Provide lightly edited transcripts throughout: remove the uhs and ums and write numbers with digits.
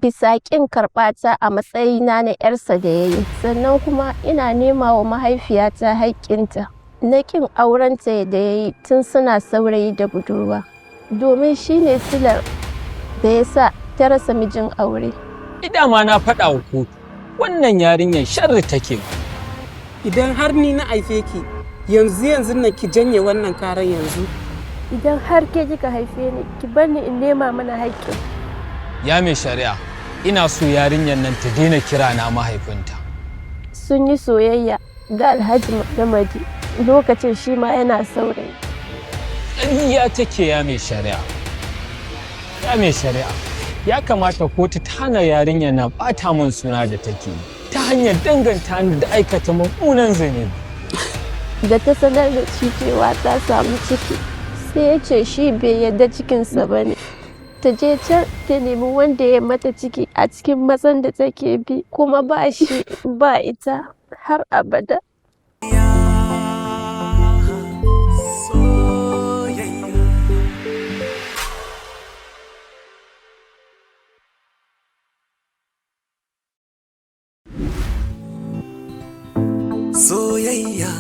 Bisa ƙin karɓata a matsayina na 'yarsa da ya yi, sannan kuma ina nema wa mahaifiyata haƙƙinta na ƙin aurenta da ya yi tun suna saurayi da budurwa, domin shi ne silar da ya sa ta rasa mijin aure. Dama na faɗa wa kotu wannan yarinyar sharri take. Idan har ni na haife ki, yanzu yanzu nan ki janye wannan karan yanzu. Idan har ke kika haife ni, ki bar ni in nema mana haƙƙin. Ya mai shari'a, ina so yarinyar nan ta daina kira na mahaifinta. Sun yi soyayya da Alhaji Namadi lokacin shi ma yana saurayi. Ƙarya take, ya mai shari'a. Ya mai shari'a, ya kamata kotu ta hana yarinyar nan ɓata min suna da take yi ta hanyar danganta ni da aikata mummunan zunubi. Da ta sanar da shi cewa ta samu ciki, sai ya ce shi bai yarda cikinsa ba ne. Ta je can ta nemi wanda ya mata ciki a cikin mazan da take bi, kuma ba shi ba ita har abada. Soyayya. Soyayya,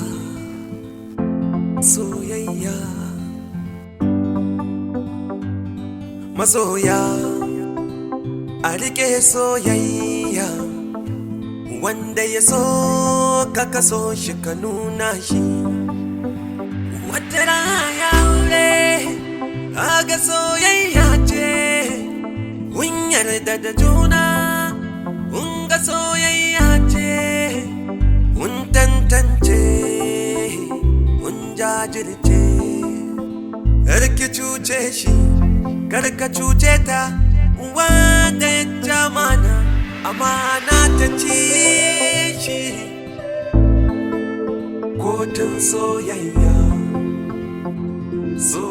soyayya, masoya, a rike soyayya. Wanda ya so ka kaso shi, ka nuna shi. Wata rana aure kaga soyayya ce, kun yarda da juna, kun ga soyayya ce, kun tantance, kun jajirce. Karki cuce shi, karka cuce ta. Wanda ya ci amana, amana ta ci shi. Kotun soyayya so.